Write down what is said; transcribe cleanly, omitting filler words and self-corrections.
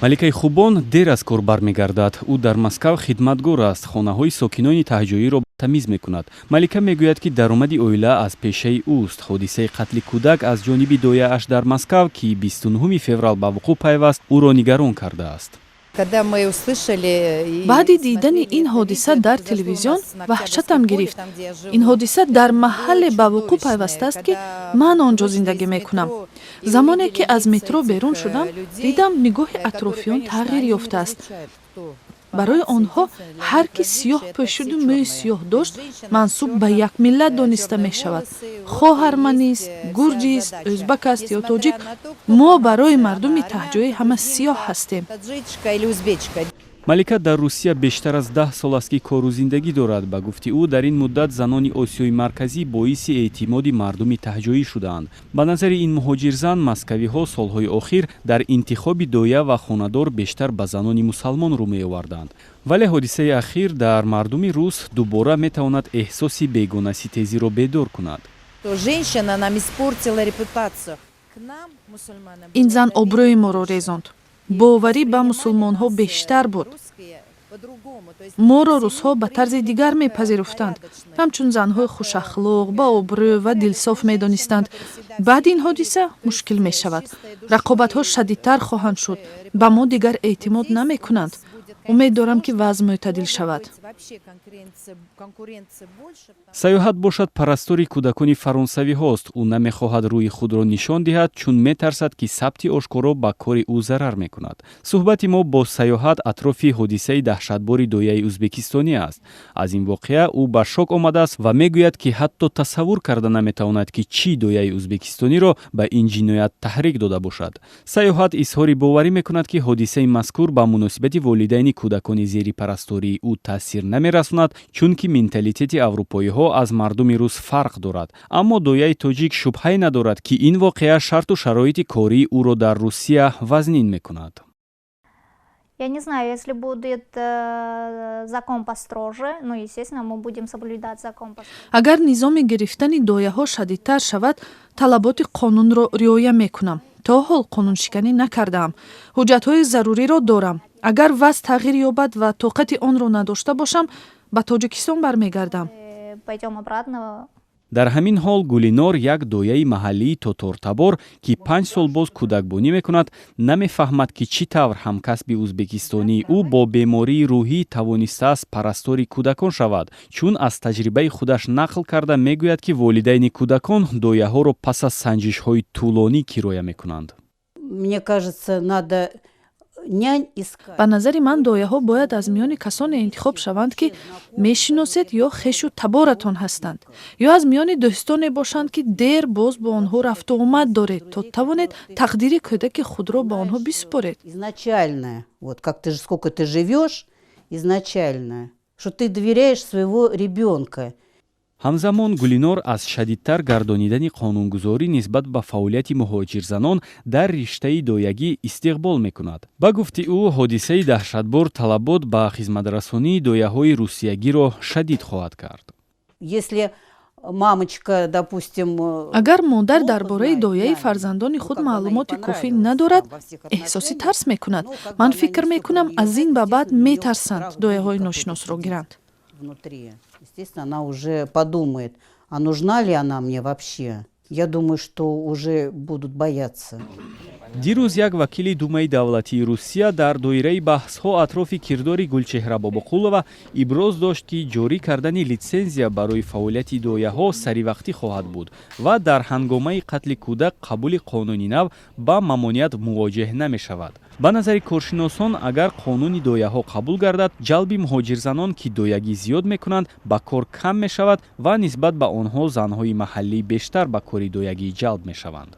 Маликаи Хубон дер аз кор бармегардад. Ӯ дар Москав хидматгор аст, хонаҳои сокинони таҳҷоиро тамиз мекунад. Малика мегӯяд, ки даромади оила аз пешаи ӯст. Ҳодисаи қатли кӯдак аз ҷониби дояаш дар Москав, ки 29 феврал ба вуқӯъ пайваст, ӯро нигарон кардааст. Баъди дидани ин ҳодиса дар телевизион ваҳшатам гирифт. Ин ҳодиса дар маҳалле ба вуқӯъ пайвастааст, ки ман он ҷо зиндагӣ мекунам. Замоне ки аз метро берун шудам, дидам, нигоҳи атрофиён тағйир ёфтааст. Барои онҳо ҳар ки сиёҳ пӯшиду мӯи сиёҳ дошт, мансуб ба як миллат дониста мешавад, хоҳ арманист, гурҷист, ӯзбак аст ё тоҷик. Мо барои мардуми таҳҷоӣ ҳама сиёҳ ҳастем. Малика дар Русия бештар аз 10 сол аст, ки кору зиндагӣ дорад. Ба гуфти ӯ, дар ин муддат занони Осиёи Марказӣ боиси эътимоди мардуми таҳҷоӣ шудаанд. Ба назари ин муҳоҷирзан, москавиҳо солҳои охир дар интихоби доя ва хонадор бештар ба занони мусалмон рӯ меоварданд, вале ҳодисаи ахир дар мардуми рус дубора метавонад эҳсоси бегонаситезиро бедор кунад. Ин зан обрӯи моро резонд. Боварӣ ба мусулмонҳо бештар буд. Моро русҳо ба тарзи дигар мепазируфтанд, ҳамчун занҳои хушахлоқ, баобрӯ ва дилсоф медонистанд. Баъди ин ҳодиса мушкил мешавад, рақобатҳо шадидтар хоҳанд шуд, ба мо дигар эътимод намекунанд. Умед дорам, ки вазъ мӯътадил шавад. Саёҳат бошад, парастори кӯдакони фаронсавиҳост. Ӯ намехоҳад рӯи худро нишон диҳад, чун метарсад, ки сабти ошкоро ба кори ӯ зарар мекунад. Суҳбати мо бо Саёҳат атрофи ҳодисаи даҳшатбори дояи ӯзбекистонӣ аст. Аз ин воқеа ӯ ба шок омадааст ва мегӯяд, ки ҳатто тасаввур карда наметавонад, ки чӣ дояи ӯзбекистониро ба ин ҷиноят таҳрик дода бошад. Саёҳат изҳори боварӣ мекунад, ки ҳодисаи мазкур ба муносибати волидайни кӯдакони зери парастории ӯ таъсир намерасонад, чунки менталитети аврупоиҳо аз мардуми рус фарқ дорад. Аммо дояи тоҷик шубҳае надорад, ки ин воқеа шарту шароити кории ӯро дар Русия вазнин мекунад. Я не знаю, если будет закон построже, ну, естественно, мы будем соблюдать закон построже. Агар низоми гирифтани дояҳо шадидтар шавад, талаботи қонунро риоя мекунам. То ҳол қонуншиканӣ накардаам, ҳуҷҷатҳои заруриро дорам. Агар вазъ тағйир ёбад ва тоқати онро надошта бошам, ба Тоҷикистон бармегардам. Пойдем обратно. Дар ҳамин ҳол Гулинор, як дояи маҳаллии тотортабор, ки 5 сол боз кӯдакбонӣ мекунад, намефаҳмад, ки чӣ тавр ҳамкасби ӯзбекистонии ӯ бо бемории рӯҳӣ тавонистааст парастори кӯдакон шавад, чун аз таҷрибаи худаш нақл карда мегӯяд, ки волидайни кӯдакон дояҳоро пас аз санҷишҳои тӯлонӣ кироя мекунанд. Мне кажется, надо нянь искать. Ба назари ман, дояҳо бояд аз миёни касоне интихоб шаванд, ки мешиносед ё хешу таборатон ҳастанд, ё аз миёни дӯстоне бошанд, ки дер боз бо онҳо рафту омад доред, то тавонед тақдири кӯдаки худро ба онҳо бисупоред. Изначально, вот как ты, сколько ты живешь, изначально, что ты доверяешь своего ребенка. Ҳамзамон Гулинор аз шадидтар гардонидани қонунгузорӣ нисбат ба фаъолияти муҳоҷирзанон дар риштаи доягӣ истиқбол мекунад. Ба гуфти ӯ, ҳодисаи даҳшатбор талабот ба хизматрасонии дояҳои русиягиро шадид хоҳад кард. Если мамочка, допустим, Агар модар дар бораи дояи фарзандони худ маълумоти кофӣ надорад, эҳсоси тарс мекунад. Ман фикр мекунам, аз ин ба баъд метарсанд дояҳои ношиносро гиранд. Внутри, естественно, она уже подумает, а нужна ли она мне вообще. Я думаю, что уже будут бояться. Дирӯз як вакили Думаи давлатии Русия дар доираи баҳсҳо атрофи кирдори Гулчеҳра Бобоқулова иброз дошт, ки ҷорӣ кардани литсензия барои фаъолияти дояҳо саривақтӣ хоҳад буд ва дар ҳангомаи қатли кӯдак қабули қонуни нав ба мамоният мувоҷеҳ намешавад. Ба назари коршиносон, агар қонуни дояҳо қабул гардад, ҷалби муҳоҷирзанон, ки доягӣ зиёд мекунанд, ба кор кам мешавад ва нисбат ба онҳо занҳои маҳаллӣ бештар ба кори доягӣ ҷалб мешаванд.